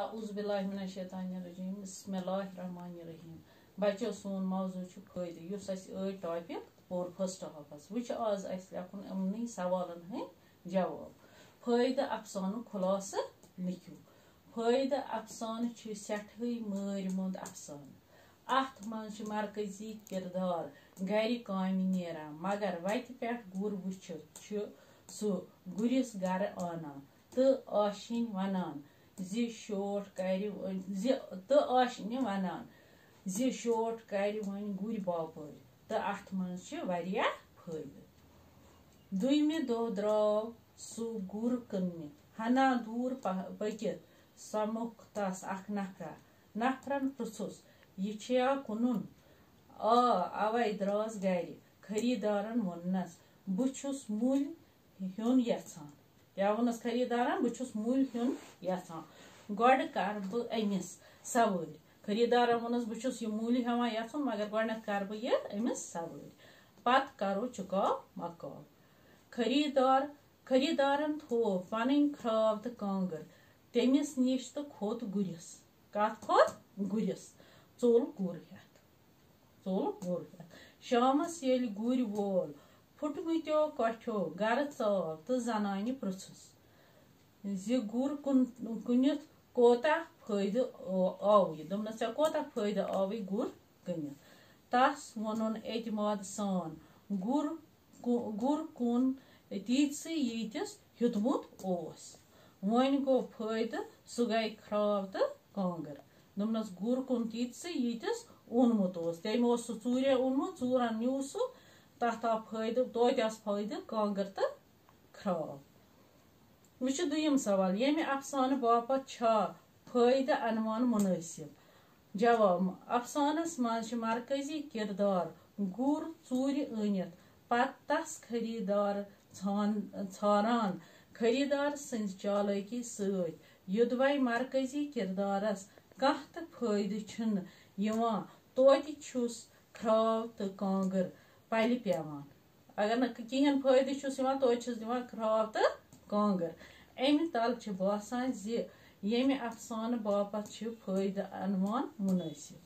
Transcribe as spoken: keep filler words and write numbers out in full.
اعوذ باللہ من الشیطان الرجیم، بسم اللہ الرحمن الرحیم۔ بچو، سون موضوع چھُ فٲیدٕ، یُس اَسہِ ٲدۍ ٹاپک پوٚر فرسٹ ہافس۔ وۄنۍ چھُ آز اَسہِ لیکھُن یِمنٕے سوالن ہٕنٛدۍ جواب۔ فٲیدٕ افسانُک خُلاصہٕ لیکھِو۔ فٲیدٕ افسانہٕ چھِ سٮ۪ٹھٕے مٲرۍ موٚنٛد افسانہٕ۔ اَتھ منٛز چھِ مرکزی کردار گرِ کامہِ نیران، مگر وتہِ پٮ۪ٹھ گُر وٕچھِتھ چھُ سُہ گُرِس گرٕ آنان تہٕ آشِنۍ ونان زِ شوٹھ کرِ، زِ، تہٕ آشِنہِ ونان زِ شوٹھ کرِ وۄنۍ گُرۍ باپٲرۍ، تہٕ اتھ منٛز چھِ واریاہ فٲیدٕ۔ دوٚیمہِ دۄہ درٛاو سُہ گُر کٕننہِ۔ ہنا دوٗر پہ-، پٔکِتھ سمکھ تس اکھ نفرا۔ نفرن پرُژھُس، "یہِ چھا کٕنُن؟" "آ، اوے درٛاس گرِ۔" خریدارن ووٚننس، "بہٕ چھُس مٔلۍ ہیوٚن یژھان۔" کیٛاہ ووٚنُس خریدارن؟ "بہٕ چھُس مٔلۍ ہیوٚن یژھان۔" "گۄڈٕ کرٕ بہٕ أمِس سوٲرۍ۔" خریدارن ووٚنُس، "بہٕ چھُس یہِ مٔلۍ ہٮ۪وان یژھُن، مگر گۄڈٕنٮ۪تھ کرٕ بہٕ یہِ أمِس سوٲرۍ۔ پتہٕ کرو چُکاو مکاو۔" خریدار، خریدارن تھوو پنٕنۍ کھراو تہٕ کانٛگٕر تٔمِس نِش تہٕ کھوٚت گُرِس۔ کتھ کھوٚت؟ گُرِس۔ ژوٚل گُر ہٮ۪تھ۔ ژوٚل گُر ہٮ۪تھ۔ شامس ییٚلہِ گُرۍ وول پھُٹمٕتیو کۄٹھیو گرٕ ژاو تہٕ زنانہِ پرُژھُس زِ گُر کُن-، کٕنِتھ کوتاہ فٲیدٕ آو-، آوُے؟ دوٚپنس، "ژےٚ کوتاہ فٲیدٕ آوُے گُر کٕنِتھ؟" تس ووٚنُن اعتماد سان، "گُر کُ-، گُر کُن تیٖتسٕے ییٖتِس ہیوٚتمُت اوس۔ وۄنۍ گوٚو فٲیدٕ، سُہ گٔے کھراو تہٕ کانٛگٕر۔" دوٚپنس، "گُر کُن تیٖتسٕے ییٖتِس اوٚنمُت اوس۔" تٔمۍ اوس سُہ ژوٗرے اوٚنمُت، ژوٗرن نیوٗ سُہ، تتھ آو فٲیدٕ، توتہِ آس فٲیدٕ کانٛگٕر تہٕ کھراو۔ وۄنۍ چھُ دوٚیِم سوال، ییٚمہِ افسانہٕ باپتھ چھا فٲیدٕ عنوان مُنٲسِب؟ جواب، افسانس منٛز چھِ مرکزی کردار گُر ژوٗرِ أنِتھ پتہٕ تس خریدار ژھان-، ژھاران۔ خریدار سٕنٛزِ چالٲکی سۭتۍ یوٚدوے مرکزی کردارس کانٛہہ تہِ فٲیدٕ چھُنہٕ یِوان، توتہِ چھُس کھراو تہٕ کانٛگٕر پلہِ پٮ۪وان۔ اگر نہٕ کِہیٖنۍ فٲیدٕ چھُس یِوان، توتہِ چھُس دِوان کھراو تہٕ کانٛگٕر۔ اَمہِ تل چھِ باسان زِ ییٚمہِ افسانہٕ باپتھ چھِ فٲیدٕ عنوان مُنٲسِب۔